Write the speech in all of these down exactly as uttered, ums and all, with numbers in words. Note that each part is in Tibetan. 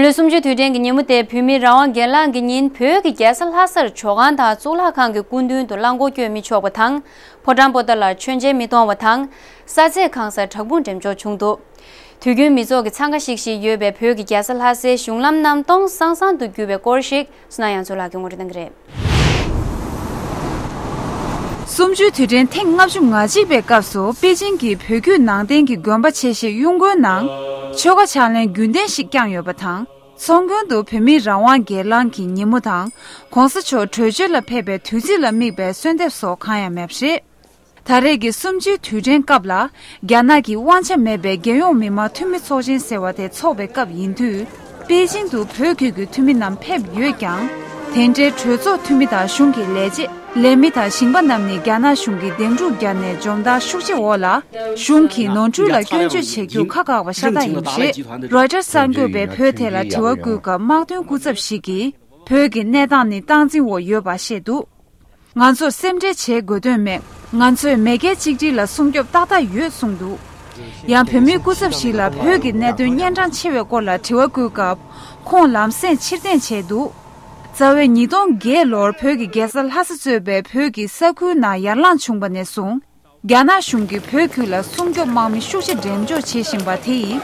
ལོ་གསུམ་བཅུའི་དུས་དྲན་གྱི་ཉིན་མོ་དེ་བོད་མིའི་རང་དབང་སྒེར་ལངས་ཀྱི་ཉིན་བོད་ཀྱི་རྒྱལ་ས་ལྷ་སར་ཇོ་ཁང་དང་གཙུག་ལག་ཁང་གི་སྐུ་མདུན་དུ་གླང་གོར་སྐྱོད་མི་ཆོག་པ་དང་། ཕོ་བྲང་པོ་ཏཱ་ལར་མཆོད་མཇལ་མི་གཏོང་བ་དང་། ས་ཚིགས་གང་སར་བྲག་ཕུག་འགྲེམས་འཇོག་བྱུང་འདུག་དུས་རྒྱུན་མི་ཚོགས་ཀྱི་འཚང་ཁ་ཤིག་ཤིག་ཡོད་པའི་བོད་ཀྱི་རྒྱལ་ས་ལྷ་སའི་གཞུང་ལམ་རྣམས་སྟོང་སང་སང་དུ་གྱུར་བའི་སྐོར་ཞིག་བསོད་ནམས་དབྱངས་མཚོ་ལགས་ཀྱིས་ངོ་སྤྲོད་གནང་གི་རེད། གསུམ་བཅུའི་དུས་དྲན་ཐེངས་ལྔ་བཅུ་ང་གཅིག་པའི་སྐབས་སུ་པེ་ཅིང་གི་བོད་བརྒྱུད་ནང་བསྟན་གྱི་དགོན་པ་ཆེ་ཤོས་གཡུང་དགོན་ནང་ཆོ་ག་ཕྱག་ལེན་རྒྱུན་ལྡན་ཞིག་བསྐྱངས་ཡོད་པ་དང་། ཚོགས་མགོན་དུ་བོད་མིའི་རང་དབང་སྒེར་ལངས་ཀྱི་ཉིན་མོ་དང་། ༸གོང་ས་མཆོག་བྲོས་བྱོལ་ལ་ཕེབས་པའི་དུས་ཚིགས་ལ་དམིགས་པའི་གསོལ་འདེབས་སོགས་གང་ཡང་མེད་པ་རེད། ད་རེས་ཀྱི་གསུམ་བཅུའི་དུས་དྲན་སྐབས་ལ། རྒྱ་ནག་གི་དབང་ཆ་མེད་པའི་རྒྱལ་ཡོངས་མི་དམངས་འཐུས་མི་ཚོགས་ཆེན་ཟེར་བ་དེ་འཚོགས་པའི་སྐབས་ཡིན་དུས། པེ་ཅིང་དུ་བོད་བརྒྱུད་ཀྱི་འཐུས་མི་རྣམས་ཕེབས་ཡོད་ཀྱང་། དེ་འདྲའི་གྲོས་ཚོགས་འཐུས་མི་དང་གཞུང་གི་ལས་བྱེད། ལས་མི་དང་ཞིང་པ་རྣམས་ནི་རྒྱ་ནག་གཞུང་གིས་སྡིངས་འཁྲུག་བརྒྱབ་ནས་འཇོམས་ཐག་ཤུགས་ཆེ་འོག་ལ། གཞུང་གིས་ནོར་འཁྲུལ་ལ་སྐྱོན་བརྗོད་བྱེད་རྒྱུ་ཁག་ཁག་པ་ཤ་སྟག་ཡིན་པ་རེད། རོའི་ཊར་གསར་འགོད་པས་བོད་དེ་ལ་དྲི་བ་བཀོད་སྐབས་དམག་དོན་སྐུ་ཚབ་ཞིག་གིས། བོད་ཀྱི་གནས་སྟངས་ནི་སྟངས་འཛིན་འོག་ཡོད་པ་བཤད་འདུག་ང་ཚོར་སེམས་ཁྲལ་བྱེད་དགོས་དོན་མེད། ང་ཚོས་མེས་རྒྱལ་གཅིག་སྒྲིལ་ལ་སྲུང་སྐྱོབ་ཏག་ཏག་ཡོད་གསུངས་འདུག་ཡང་བོད་མིའི་སྐུ་ཚབ་ཞིག་ལ་བོད་ཀྱི་གནད་དོན་གཉན་འཕྲང་ཆེ་བའི་སྐོར་ལ་དྲི་བ་བཀོད་སྐབས། ཁོང་ལམ་སེང་ཕྱིར་འཐེན་བྱས་འདུག་རྩ་བའི་ཉིས་སྟོང་བརྒྱད་ལོར་བོད་ཀྱི་རྒྱལ་ས་ལྷ་ས་གཙོས་པའི་བོད་ཀྱི་ས་ཁུལ་ནང་ཡར་ལངས་བྱུང་བ་ནས་བཟུང་། རྒྱ་ནག་གཞུང་གིས་བོད་ཁུལ་ལ་སྲུང་སྐྱོབ་དམག་མི་ཤུགས་ཆེ་འགྲེམས་འཇོག་བྱེད་བཞིན་པ་དེ་ཡིས།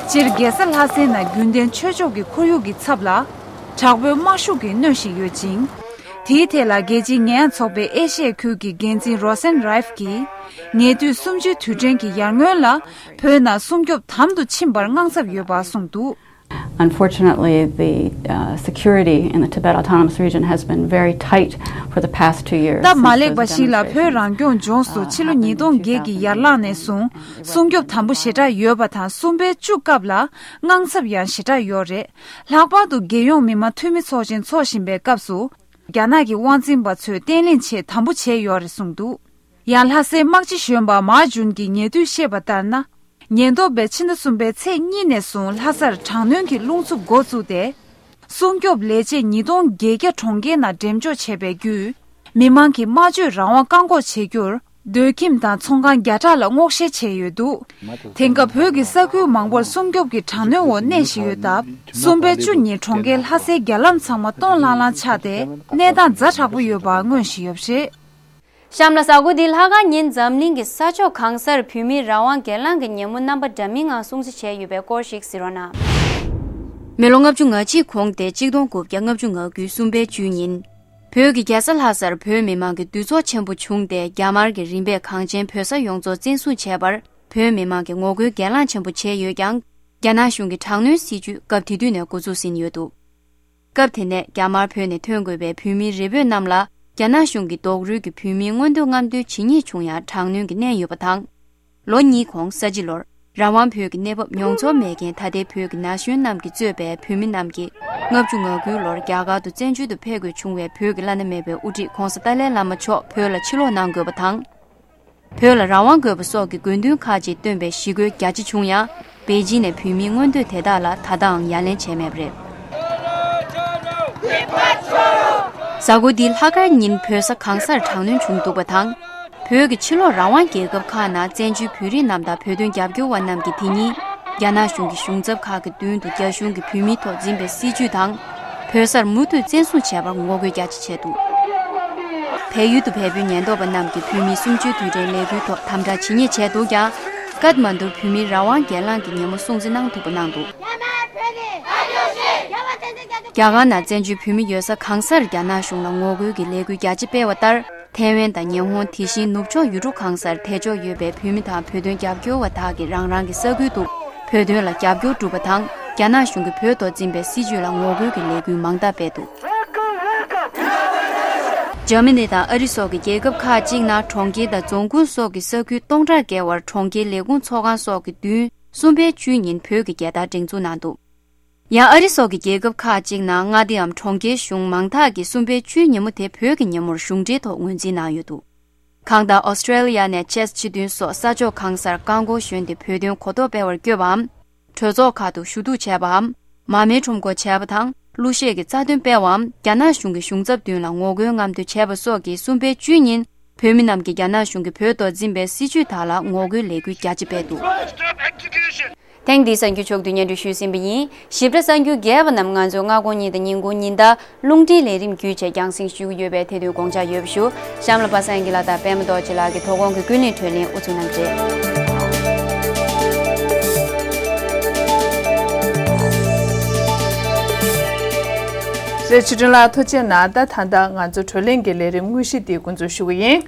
སྤྱིར་རྒྱལ་ས་ལྷ་སའི་ནང་རྒྱུན་ལྡན་ཆོས་ཕྱོགས་ཀྱི་ཁོར་ཡུག་གི་ཚབ་ལ། དྲག་པོའི་དམག་ཤུགས་ཀྱིས་གནོན་བཞིན་ཡོད་ཅིང་། དེའི་ཐད་ལ་རྒྱལ་སྤྱིའི་ཉེས་ཡངས་ཚོགས་པའི་ཨེ་ཤི་ཡའི་ཁུལ་གྱི་འགན་འཛིན་རོ་སན་རའེབ་ཀྱིས། ཉེ་དུས་གསུམ་བཅུའི་དུས་དྲན་གྱི་ཡར་སྔོན་ལ། བོད་ནང་སྲུང་སྐྱོབ་དམ་དུ་ཕྱིན་པར་དངངས་འཚབ་ཡོད་པ་གསུངས་འདུག Unfortunately, the uh, security in the Tibet Autonomous Region has been very tight for the past two years. སྟབས་མ་ལེགས་པ་ཞིག་ལ་བོད་རང་སྐྱོང་ལྗོངས་སུ་ཕྱི་ལོ་ཉིས་སྟོང་བརྒྱད་ཀྱི་ཡར་ལངས་ནས་བཟུང་སྲུང་སྐྱོབ་དམ་པོ་ཞེ་དྲག་ཡོད་པ་དང་གསུམ་པའི་བཅུ་སྐབས་ལ་དངངས་འཚབ་ཡང་ཞེ་དྲག་ཡོད་རེད། ལྷག་པར་དུ་རྒྱལ་ཡོངས་མི་དམངས་འཐུས་མི་ཚོགས་ཆེན་འཚོགས་བཞིན་པའི་སྐབས་སུ་རྒྱ་ནག་གི་དབང་འཛིན་པ་ཚོས་བརྟན་ལྷིང་ཆེད་དམ་པོ་བྱས་ཡོད་རེད་གསུངས་འདུག་ཡང་ལྷ་སའི་དམག་སྤྱི་གཞོན་པ་མཱ་ཇུན་གྱིས་ཉེ་དུས་བཤད་པ་ལྟར་ན། ཉེན་རྟོག་པས་ཕྱི་ཟླ་གསུམ་པའི་ཚེས་གཉིས་ནས་བཟུང་ལྷ་སར་དྲག་གནོན་གྱི་རླུང་འཚུབ་འགོ་བཙུགས་ཏེ། སྲུང་སྐྱོབ་ལས་བྱེད་ཉིས་སྟོང་བརྒྱད་བརྒྱ་གྲོང་ཁྱེར་ནང་འགྲེམས་འཇོག་བྱས་པའི་བརྒྱུད། མི་མང་གི་སྨྲ་བརྗོད་རང་དབང་བཀག་འགོག་བྱེད་རྒྱུར། སྡོད་ཁྱིམ་དང་ཚོང་ཁང་བརྒྱ་ཕྲག་ལ་སྔོག་བཤེར་བྱས་ཡོད་འདུག་དེང་སྐབས་བོད་ཀྱི་ས་ཁུལ་མང་པོར་སྲུང་སྐྱོབ་ཀྱི་དྲག་གནོན་འོག་གནས་བཞིན་ཡོད་སྟབས། གསུམ་པའི་བཅུ་ཉིན་གྲོང་ཁྱེར་ལྷ་སའི་རྒྱ་ལམ་ཚང་མ་སྟོང་ལྷང་ལྷང་ཆགས་ཏེ། གནས་སྟངས་ཛ་དྲག་པོ་ཡོད་པ་མངོན་བཞིན་ཡོད་པ་རེད། གཤམ་ལ་གཟའ་འཁོར་འདིའི་ལྷག་དཀར་ཉིན་འཛམ་གླིང་གི་ས་ཕྱོགས་གང་སར་བོད་མིའི་རང་དབང་སྒེར་ལངས་ཀྱི་ཉིན་མོ་རྣམ་པ་འདྲ་མིན་ངང་སྲུང་བརྩི་བྱས་ཡོད་པའི་སྐོར་ཞིག་གཟིགས་རོགས་གནང་། མི་ལོ་ལྔ་བཅུ་ང་གཅིག་གོང་སྟེ་གཅིག་སྟོང་དགུ་བརྒྱ་ལྔ་བཅུ་ང་དགུའི་གསུམ་པའི་བཅུའི་ཉིན། བོད་ཀྱི་རྒྱལ་ས་ལྷ་སར་བོད་མི་མང་གི་འདུ་ཚོགས་ཆེན་པོ་བྱུང་སྟེ། རྒྱ་དམར་གྱི་རིམ་པས་གངས་ཅན་བོད་ས་ཡོངས་རྫོགས་བཙན་བཟུང་བྱས་པར་བོད་མི་མང་གིས་ངོ་རྒོལ་གྱེན་ལངས་ཆེན་པོ་བྱས་ཡོད་ཀྱང་། རྒྱ་ནག་གཞུང་གི་དྲག་གནོན་སྲིད་ཇུས་སྐབས་དེ་དུས་ནས་འགོ་ཚུགས་ཟིན་ཡོད་འདུག་སྐབས་དེ་ནས་རྒྱ་དམར་བོད་ནས་ཐོན་དགོས་པའི་བོད་མི་རེ་འབོད་རྣམས་ལ་རྒྱ་ནག་གཞུང་གིས་རྡོག་རོལ་གྱིས་བོད་མིའི་མངོན་འདོད་རྔམ་སྟོན་ཇི་སྙེད་བྱུང་ཡང་དྲག་གནོན་གྱིས་མནན་ཡོད་པ་དང་། ལོ་གཉིས་གོང་ས་བྱི་ལོར་རང་དབང་བོད་ཀྱི་གནས་བབ་མྱོང་ཚོར་མེད་མཁན་ད་ལྟའི་བོད་ཀྱི་ན་གཞོན་རྣམས་ཀྱིས་གཙོས་པའི་བོད་མི་རྣམས་ཀྱིས་ལྔ་བཅུ་ང་དགུའི་ལོར་རྒྱ་གར་དུ་བཙན་བྱོལ་དུ་ཕེབས་དགོས་བྱུང་བའི་བོད་ཀྱི་བླ་ན་མེད་པའི་དབུ་ཁྲིད་ྋགོང་ས་ཏཱ་ལའི་བླ་མ་མཆོག་བོད་ལ་ཕྱིར་ལོག་གནང་དགོས་པ་དང་། བོད་ལ་རང་དབང་དགོས་པ་སོགས་ཀྱི་དགོས་འདུན་ཁག་ཅིག་བཏོན་པའི་ཞི་རྒོལ་རྒྱ་ཆེ་བྱུང་ཡང་། པེ་ཅིན་ནས་བོད་མིའི་མངོན་འདོད་དེ་དག་ལ་ད་ལྟའང་ཡ་ལན་བྱས་མེད་པ་རེད། གཟའ་འཁོར་འདིའི་ལྷག་དཀར་ཉིན་བོད་ས་གང་སར་དྲག་གནོན་བྱུང་འདུག་པ་དང་། བོད་ཀྱི་ཕྱི་ལོགས་རང་དབང་རྒྱལ་ཁབ་ཁག་ནང་བཙན་བྱོལ་བོད་རིགས་རྣམས་དང་བོད་དོན་རྒྱབ་སྐྱོར་བ་རྣམས་ཀྱིས་དེ་ཉིན། རྒྱ་ནག་གཞུང་གི་གཞུང་ཚབ་ཁག་གི་མདུན་དུ་རྒྱ་གཞུང་གིས་བོད་མིའི་ཐོག་འཛིན་པའི་སྲིད་བྱུས་དང་། བོད་སར་མུ་མཐུད་བཙན་བཟུང་བྱས་པར་ངོ་རྒོལ་རྒྱ་ཆེ་བྱས་འདུག་བལ་ཡུལ་དུ་བལ་པོའི་ཉེན་རྟོག་པ་རྣམས་ཀྱིས་བོད་མིའི་གསུམ་བཅུའི་དུས་དྲན་ལས་འགུལ་ཐོག་དམ་དྲག་ཇི་སྙེད་བྱས་འདུག་ཀྱང་། ཀཏ་མན་ཌུར་བོད་མིའི་རང་དབང་སྒེར་ལངས་ཀྱི་ཉིན་མོ་སྲུང་བརྩི་གནང་ཐུབ་པ་གནང་འདུག་རྒྱ་གར་ནང་བཙན་བྱོལ་བོད་མི་ཡོད་ས་གང་སར་རྒྱ་ནག་གཞུང་ལ་ངོ་རྒོལ་གྱི་ལས་འགུལ་རྒྱ་ཆེ་སྤེལ་བ་ལྟར། ཐའེ་ཝན་དང་ཉི་ཧོང་། དེ་བཞིན་ནུབ་ཕྱོགས་ཡུལ་གྲུ་གང་སར་དེད་གཅོག་ཡོད་པའི་བོད་མི་དང་བོད་དོན་རྒྱབ་སྐྱོར་བ་དག་གིས་རང་རང་གི་ས་ཁུལ་དུ་བོད་དོན་ལ་རྒྱབ་སྐྱོར་བསྒྲུབས་པ་དང་། རྒྱ་ནག་གཞུང་གིས་བོད་ཐོག་འཛིན་པའི་སྲིད་བྱུས་ལ་ངོ་རྒོལ་གྱི་ལས་འགུལ་མང་དག་སྤེལ་འདུག་འཇར་མ་ནི་དང་ཨ་རི་སོགས་ཀྱི་རྒྱལ་ཁབ་ཁག་ཅིག་ནང་གྲོང་ཁྱེར་དང་རྫོང་ཁུལ་སོགས་ཀྱི་ས་ཁུལ་སྟོང་ཕྲག་བརྒལ་བར་གྲོང་ཁྱེར་ལས་ཁུངས་ཚོགས་ཁང་སོགས་ཀྱི་མདུན་གསུམ་པའི་བཅུའི་ཉིན་བོད་ཀྱི་རྒྱལ་དར་སྒྲེང་འཛུགས་གནང་འདུག་ཡང་ཨ་རི་སོགས་ཀྱི་རྒྱལ་ཁབ་ཁག་ཅིག་ནང་མངའ་སྡེའམ་གྲོང་ཁྱེར་གཞུང་མང་དག་གིས་གསུམ་པའི་བཅུའི་ཉིན་མོ་དེ་བོད་ཀྱི་ཉིན་མོར་གཞུང་འབྲེལ་ཐོག་ངོས་འཛིན་གནང་ཡོད་འདུག་གང་ལྟར་ཨོ་སི་ཀྲེ་ལི་ཡ་ནས་ཅེས་སྤྱི་མཐུན་སོགས་ས་ཕྱོགས་གང་སར་རྐང་འཁོར་ཞོན་ཏེ་བོད་དོན་གོ་རྟོགས་སྤེལ་བར་བསྐྱོད་པའམ། གྲོས་ཚོགས་ཁག་ཏུ་ཞུ་གཏུག་བྱས་པའམ། མར་མེ་ཁྲོམ་སྐོར་བྱས་པ་དང་གླུ་གཞས་ཀྱི་རྩ་དོན་སྤེལ་བའམ། རྒྱ་ནག་གཞུང་གི་གཞུང་ཚབ་མདུན་ལ་ངོ་རྒོལ་རྔམ་སྟོན་བྱས་པ་སོགས་ཀྱིས་གསུམ་པའི་བཅུའི་ཉིན་བོད་མི་རྣམས་ཀྱིས་རྒྱ་ནག་གཞུང་གིས་བོད་ཐོག་འཛིན་པའི་སྲིད་བྱུས་དག་ལ་ངོ་རྒོལ་ལས་འགུལ་རྒྱ་ཆེ་སྤེལ་འདུག་ཐེངས་འདིའི་གསར་འགྱུར་ཕྱོགས་བསྡུས་སྙན་སྒྲོན་ཞུས་ཟིན་པ་ཡིན། ཞིབ་ཕྲ་གསར་འགྱུར་རྒྱས་པ་རྣམས་ང་ཚོའི་སྔ་དགོང་ཉིན་དང་ཉིན་གུང་ཉིན་ལྟར་རླུང་འཕྲིན་ལས་རིམ་བརྒྱུད་བྱས་རྒྱང་སྲིང་ཞུ་གི་ཡོད་པས་དེ་དུས་དགོངས་འཇགས་ཡོད་པ་ཞུ། གཤམ་ལ་པ་སངས་དགེ་ལགས་དང་པད་མ་རྡོ་རྗེ་ལགས་ཀྱིས་དོ་དགོང་གི་ཀུན་གླེང་བགྲོ་གླེང་དབུ་འཛུགས་གནང་གི་རེད། རེད། ཆོས་སྒྲོན་ལགས་ཐུགས་རྗེ་གནང་། ད་ད་ལྟ་ང་ཚོ་བགྲོ་གླེང་གི་ལས་རིམ་དངོས་གཞི་འདི་འགོ་འཛུགས་ཞུ་གི་ཡིན།